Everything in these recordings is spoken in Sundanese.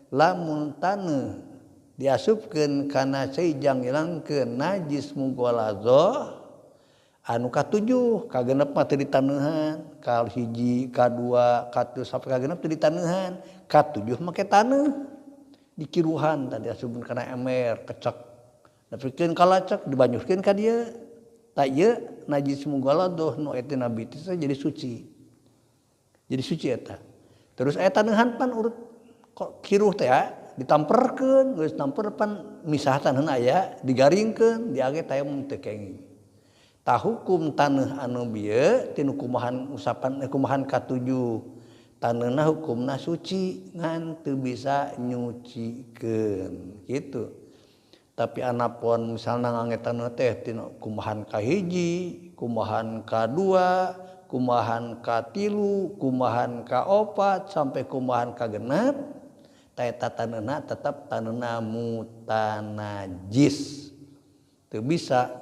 Lamun taneuh diasupkeun kana cai jang ngilangkeun najis mughaladzah anu katujuh, kagenep mah teu ditaneuhan, ka hiji, kadua, katilu sampai kagenep teu ditaneuhan, katujuh make taneuh dikiruhan tadi asupkeun kana ember kecek nepikeun ka lacek dibanyuskeun ka dieu. Tah ieu najis mughaladzah nu eta nabi teh jadi suci. Jadi suci eta. Terus aya taneuhan pan urut kok kiruh teh ya, ditamperkeun, geus tamper pan misah taneuhna aya, digaringkeun, diage tayamum teu kenging. Tah hukum taneuh anu bieu tinu kumahan usapan kumahan katujuh. Taneuhna hukumna suci ngan teu bisa nyucikeun gitu. Tapi anapun misalna ngange taneuh teh tinu kumahan kahiji, kumahan kadua, kumahan katilu, kumahan kaopat sampai kumahan kagenep, eta taneuhna tetap taneuhna mutanajis. Teu bisa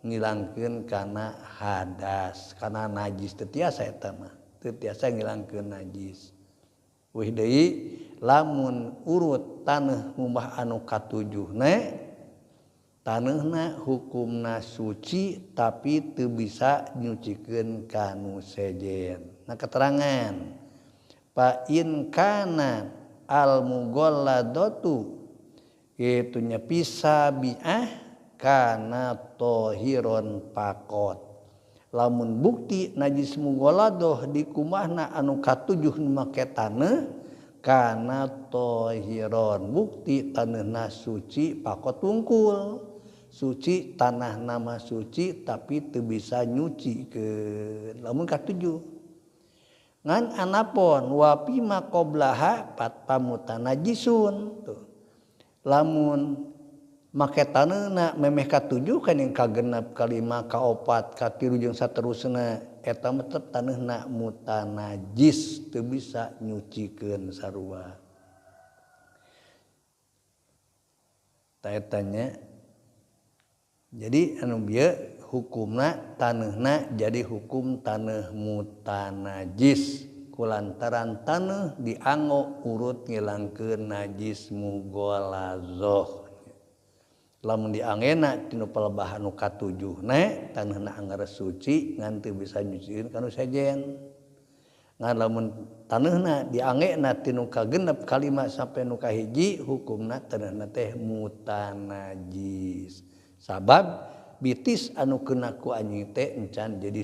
ngilangkeun kana hadas, kana najis teu tiasa eta mah, teu tiasa ngilangkeun najis. Wih deui lamun urut taneuh ngumbah anu katujuhna, taneuhna hukumna suci tapi teu bisa nyucikeun kanu sejen. Nah keterangan fa in kana al mughalladatu kitu nya pisabiah kana tohiron pakot. Lamun bukti najis mughalladhah di kumahna anu katujuh nu make taneuh kana tohiron, bukti taneuhna suci pakot tungkul. Suci tanah nama suci tapi teu bisa nyucikeun. Lamun katujuh ngan anapon wa fima qablaha pat pamutanajisun tuh. Lamun make taneuhna memeh katujuh kan yang kagenep kalima kaopat katilu jeung saterusna eta mah tetep taneuhna mutanajis teu bisa nyucikeun sarua. Tah eta nya. Jadi anu bieu hukumna taneuhna jadi hukum taneuh mutanajis kulantaran taneuh dianggo urut ngilangkeun najis mughaladzah. Lamun diangena tinu palebah anu katujuhna taneuhna anggar suci ngan teu bisa nyucikeun kanu sejen. Ngan lamun taneuhna diangena tinu kagenep kalima sampai nu kahiji hukumna taneuhna teh mutanajis. Sabab bitis anu kena ku anjing teh encan jadi